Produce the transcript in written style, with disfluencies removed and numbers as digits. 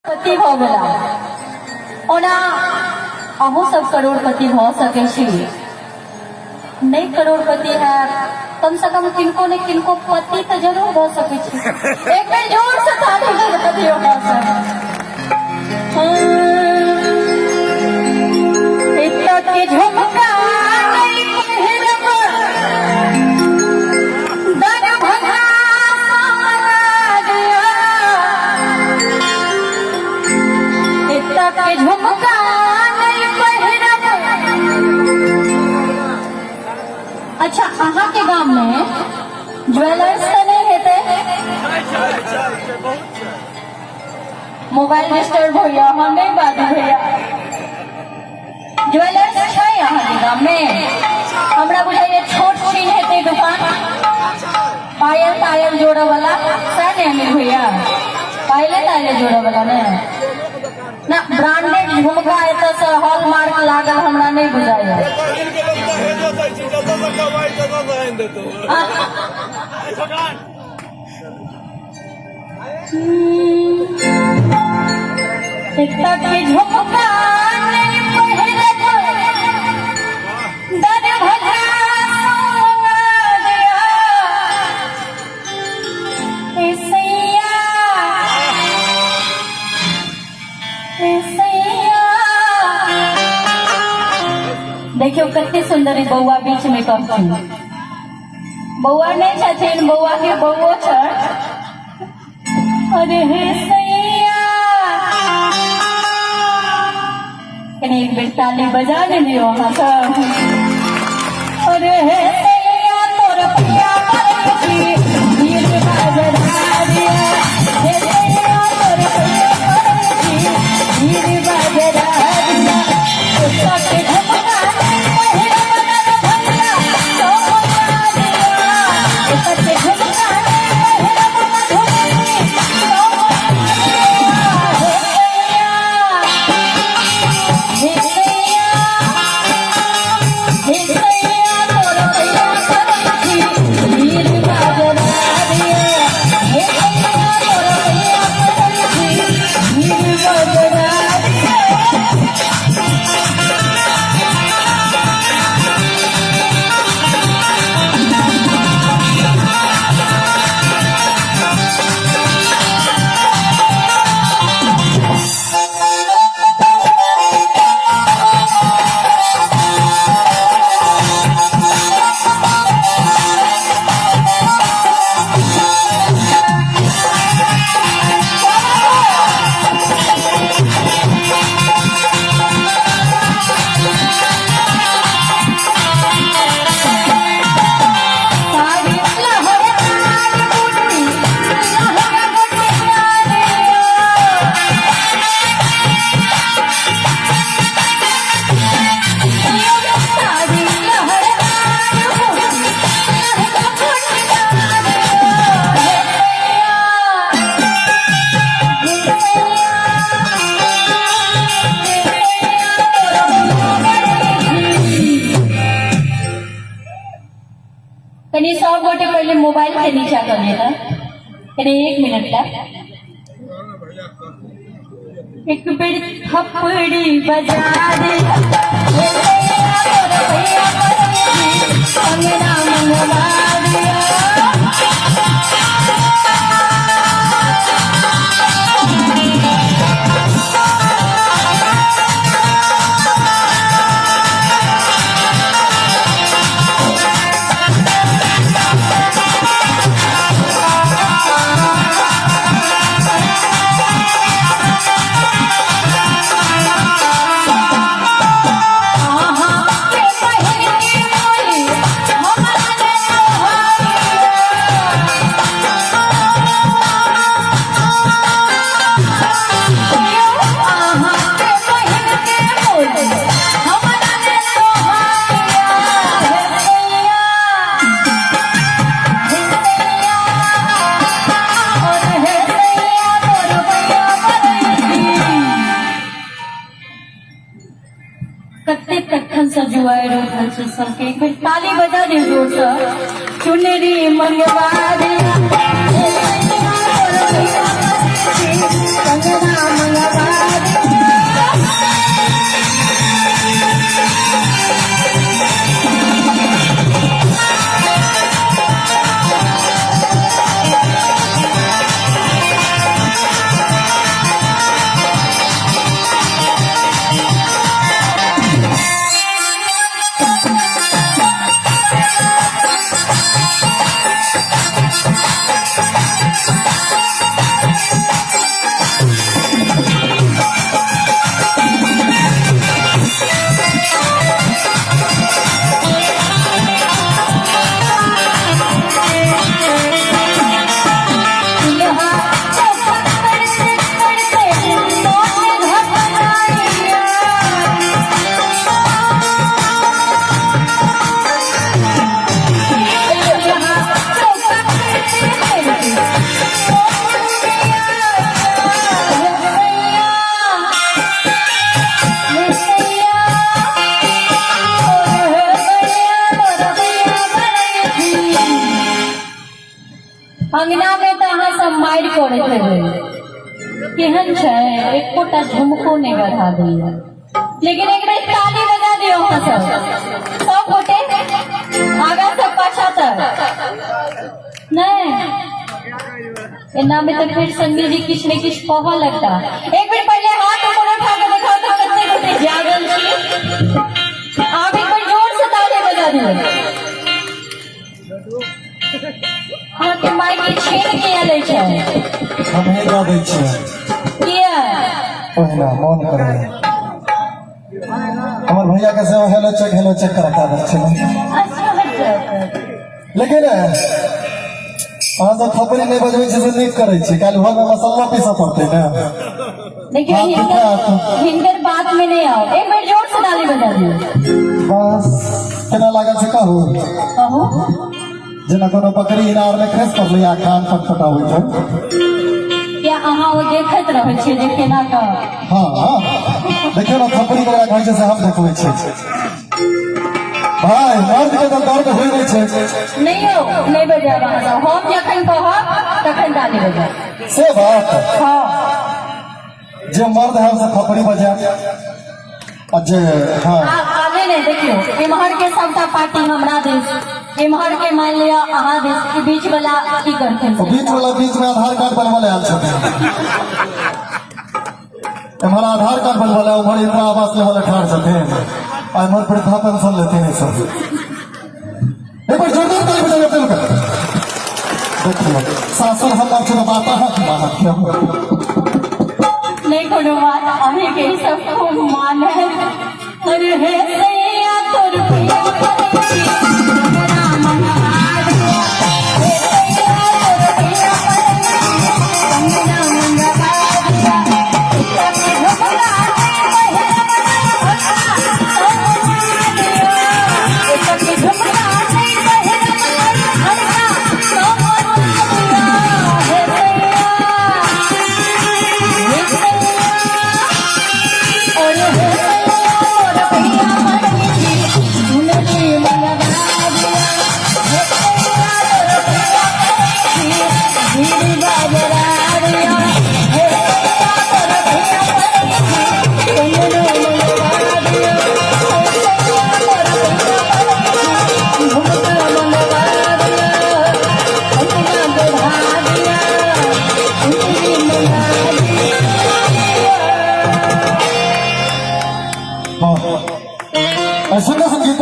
पति भऽ गेला। ओना अहूँ सब करोड़पति भऽ सकै छी, नहि करोड़पति हैब कम से कम किनको ने किनको पति तऽ जरूर भऽ सकै छी। एक बेर जोर से ताली बजा दियौ अहाँ सब। एतऽ के झुमका नहि पहिरब, दरभंगा दिया। एतऽ के झुमका नहि पहिरब। अच्छा, अहाँ के गाम में ज्वेलर्स तऽ नहि हेतै? मोबाइल डिस्टर्ब होइया, अहाँ नहि बाजू भैया। ज्वेलर्स छै अहाँके गाम में? हमरा बुझाइए छोट छीन हेतै दुकान, पायल तायल जोड़ऽ वाला, सएह ने अनिल भैया? पायले तायले जोड़ऽ वाला ने ना? ब्रांडेड झुमका एतऽ से हॉलमार्क लागल हमरा नहि बुझाइए। एकटा के झुमका नहि पहिरब, दरभंगा सोना दिया। हे सैया, हे सैया। देखियौ कते सुन्दर ई बौआ बीच में कहथिन। बौआ नहि छथिन, बौआ के बौओ छै। अरे हे सैया, कनि एक बेर ताली बजा ने दियौ अहाँ सब। अरे हे सैया, तोर पिया करै छी भीड़ बाजरा दिया। हे सैया, तोर पिया करै छी भीड़ बाजरा दिया। कुत्ता के झुमका नहि पहिरब, दरभंगा चौका दिया। कुत्ता के झुमका नहि पहिरब, मधुबनी चौका दिया। हे सैया, हे सैया, हे सैया, तोर पिया करै छी भीड़ बाजरा दिया। हे सैया, तोर पिया करै छी भीड़ बाजरा दिया। साड़ी लहरदार बूटी लहर गोटिया दिया। साड़ी लहरदार बूटी लहर गोटिया दिया। हे सैया, हे सैया, हे सैया, तोर पिया करै छी। कनि सब गोटे पहिले मोबाइल के नीचा कर लेता, कनि एक मिनट ला। एक बेर थप्पड़ी बजा दे। हे सैया, तोर भैया करै छी अंगना मंगवा दिया। अहाँ के बहिन के बोली हमरा ने सोहाइया। अहाँ के बहिन के बोली हमरा ने सोहाइया। हे सैया, हे सैया, और हे सैया, तोर भैया करै छी। कते तखन से जुआरि उठल छै सबके। एक बेर ताली बजा दियौ जोर से। चुनरी मंगवा दिया। हे सैया, तोर भैया करै छी कंगना मंगवा तेहन छै एकोटा झुमको नहि गढ़ा दैया। लेकिन एक बेर ताली बजा दियौ अहाँ सब, सब गोटे आगा सब पाछा तक। नहीं एना में तो फिर संजय जी किछु ने किछु कहऽ लगता। एक बेर पहले हाथ ऊपर उठा के देखाओ तो कते गोटे जागल छी। आप एक बार जोर से ताली बजा दियौ। अहाँके माइक के छीन किया लै छै? हमही दऽ दै छियै। किया? ओहिना मोन करे। हमर भैया के सेहो हेलो चेक करा के आदत छलै। अच्छा अच्छा। लेकिन अहाँ सब थपड़ी नहि बजबै छी से नीक करै छी। काल्हि भोरमे मसाला पीसऽ पड़तै ने। देखियौ हाथ हिनकर हिनकर बात में नहीं आओ। एक बेर जोर से ताली बजा दियौ। बस केना लागल से कहू? कहू। जेना कोनो बकरी इनार में खसि पड़लै आ कान पटपटाबैत है। किया अहाँ ओ देखैत रहै छियै जे केना कऽ? हाँ हाँ, देखियौ ने थपड़ी ककरा कहै छै से हम देखबै छियै। भाय मर्द के तऽ दर्द होइ नहि छै। नहीं हो, नहीं बजायब अहाँ सब। हम जखन कहब तखन ताली बजायब। से बात। हाँ। जे मर्द है से थपड़ी बजाय आ जे हाँ। आगे नहीं देखियो, इम्हर के सबटा पार्टी हमरा दिस, इम्हर के मान लिया अहाँ दिस, ई बीच वाला की करथिन? ओ बीच वाला बीच में आधार कार्ड बनवा ले आयल छथिन। एम्हर आधार कार्ड बनवा ले, उम्हर इंदिरा आवास लेवल ठाढ़ छथिन आ एम्हर वृद्धा पेंशन लेथिन ई सब। एक बार जोरदार ताली बजाइए अपने लोग। देखियो सासुर हमर छै तऽ बात अहाँके मानत के। नहीं कोनो बात, अहीं के ई सब खूब मान है। अरे हे सैया तोर पिया करै छी, हमरा मंगा दिया। हे सैया तोर पिया करै छी, हमरा मंगा दिया। सबके झुमका नहीं पहिरब सबके झुमका नहीं पहिरब हरका तो मना दिया। हे सैया, हे सैया, और हे सैया तोर पिया करै छी, चुनरी मंगवा दिया। हे सैया तोर पिया करै छी, बीड़ी बजरा दिया। हे सैया तोर पिया करै छी, चुनरी मंगवा दिया। हे सैया तोर पिया करै छी, झुमका मंगवा दिया। कंगना गढ़ा दिया, चुनरी मंगा दिया। हाँ, सुन्दर संगीत।